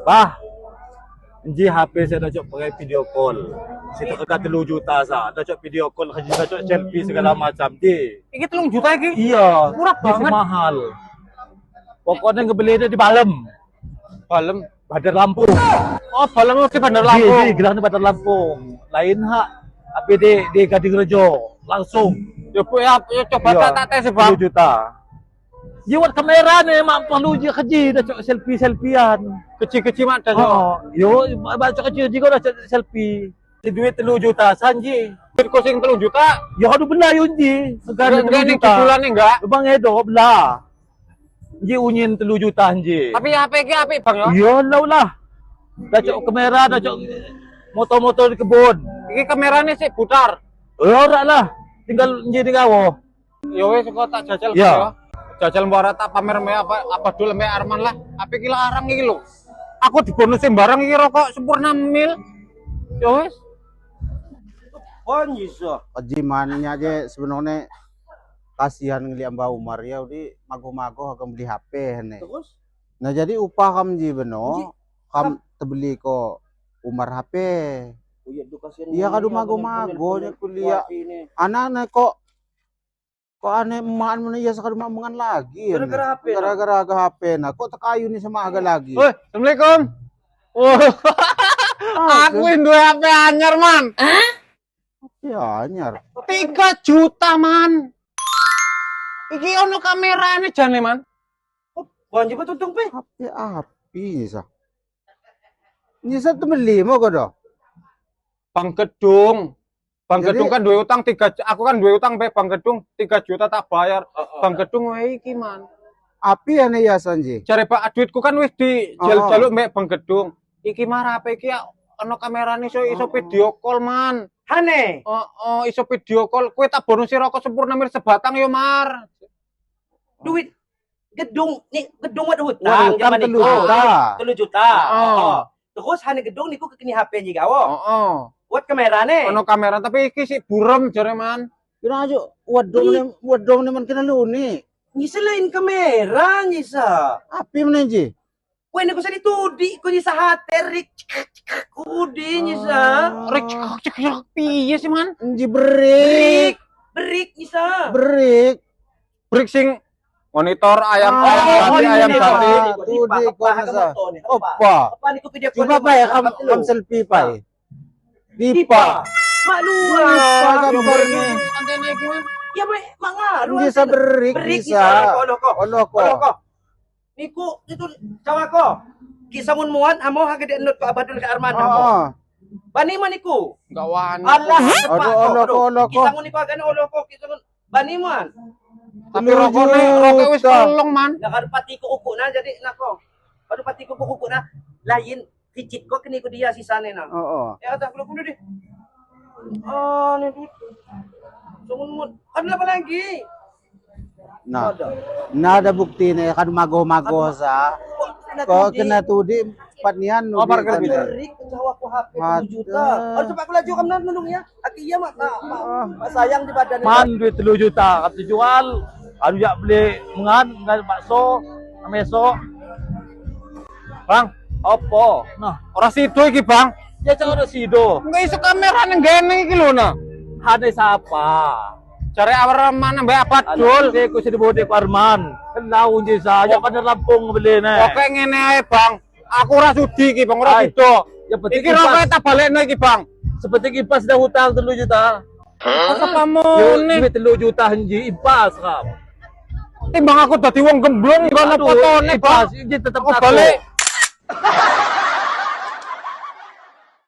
Bah. Ji HP saya dah cok pakai video call. Saya terkena 3 juta sa. Dah cok video call, dah cok selfie segala macam. Ji. Iki 3 juta iki. Iya. Murah Ji, banget. Mahal. Pokoknya ngebeli itu di Balem. Balem. Bandar Lampung. Oh, Balem di Bandar Ji, Lampung. Ji, gelang di Bandar Lampung. Lain hak. Tapi di Gading Rejo langsung. Ya Bu ya, ya coba Iya, tak tak tes Bang. 10 juta. Ji buat kamera nih, mak perlu ji keji dah cok selfie selfiean. Kecil-kecil mak dah. Oh, yo, baca kecil juga dah cok selfie. Di duit 3 juta sanji. Duit kok sing 3 juta. Ya aduh belah yun ji. Sekarang Enggak telu ning juta. kidulan enggak. Bang Edo belah. Ji unyin 3 juta ji. Tapi HP iki apik Bang ya. Yo lau lah. Dah cok kamera, dah cok motor-motor di kebun. Iki kamerane sik butar. Ya ora lah. Tinggal ji di gawo. Ya wis kok tak jajal Bang Iya. ya. Jajal mbara tak pamer me apa apa dulu me Arman lah. Apik iki larang iki lho. Aku dibonusin barang iki rokok Sempurna mil. Ya wis. Oh, bisa. Jimannya aja sebenarnya kasihan ngeliat Mbak Umar ya udah mago-mago akan beli HP nih. Terus? Nah, jadi upah kam ji beno kam terbeli ko Umar HP. Oh iya, tuh kasihan. Iya, kadu mago-mago nya kuliah. Anak-anak kok kok aneh emaan mana ya sekadu mangan lagi ya. Gara-gara HP, nah. Gara-gara ke HP nah. Kok tekayu nih sama agak lagi. Woi, Assalamualaikum. Oh, aku duwe HP anyar, Man. Ya anyar. 3 juta, Man. Iki ono kamerane jane, Man. Wajib betul pe. HP api sa. Nyisa tuh beli mau kok do. Bang Gedung. Bang Jadi- Gedung kan duwe utang 3, aku kan duwe utang be Bang Gedung 3 juta tak bayar. Bang Gedung wae iki, Man. Api aneh ya Sanji. Jare Pak duitku kan wis di Oh. jaluk mbek Bang Gedung. Iki mah HP iki ya ono kamerane iso iso video call, Man. Hane. Oh, iso video call. Kowe tak bonusi rokok Sempurna mir sebatang yo, Mar. Duit gedung nih gedung wat hutang Wah, hutang zaman telu niku. juta. 3 juta. Oh. Oh. Terus hane gedung niku kekini HP juga wo. Oh. Wat kamerane. Ono kamera tapi iki sih burem jare, Man. Kira aja wadong nih wadong nih man kena lu nih. Nyisa lain kamera nyisa. Api mana ji? Kowe niku sa ditudi ko nyisa hate rik kudi nyisa. Rek cek cek cek piye sih, Man? Nji berik. Berik, berik nyisa. Berik. Break sing monitor ayam Ah, ayam oh, jati ayam ini, jati. Pak. Tudi ko nasa. Opa. Apa niku video call? Coba pak ya kam kam selfie pak. Dipa. Malu. Dipa gambar nih. Antena iki, Man. Ya mak mak ngaruh. Bisa berik Berik bisa. nyisa. Olo ko. Olo ko. Olo ko. Niku itu cawa ko. Kisangun muan amo ha gede enut ko abadul ke Arman amo. Oh. Bani man niku. Enggak wani. Allah Aduh, olo ko olo ko. Kisangun niku agane olo ko kisangun bani man. Tapi rokokne rokok wis tolong, Man. Nah kadu patiku uku na jadi nako. Kadu patiku uku na lain kicit ko kini ko dia sisane na. Oh. Ya kata aku dulu deh. Ah, ni duit. Sangun mun. Ada apa lagi? Nah, Ada. nah ada bukti nih kan mago-mago sa. Kok Kok kena tudi patnian Oh, parkir bisa. Berik jawa ku HP Mata. 7 juta. Oh, coba aku laju kamu nulung ya. Aki iya mak, mak, mak, mak sayang di badan. Man duit 3 juta, kata jual. Aduh ya beli mengan, ngan bakso, meso. Bang, Opo? Nah, ora sido iki, Bang. ya cara sido. Enggak iso kamera nang gene iki lho nah. Hane siapa? Jare Arman mbek Abadul. Abadul. Ku sini bode ku Arman. Kenau je saya pada Lampung beli nih. Pokoke ngene ae, Bang. Aku ora sudi iki, Bang, ora Ai. sido. Ya penting Iki rokoke kipas. tak balekno iki, Bang. Seperti kipas dah hutang 3 juta. Apa Yo, pamone? duit 3 juta henji impas kam. Timbang aku dadi wong gemblong ngono Aduh, fotone, Bang. impas, ini tetap Aku takut. balik.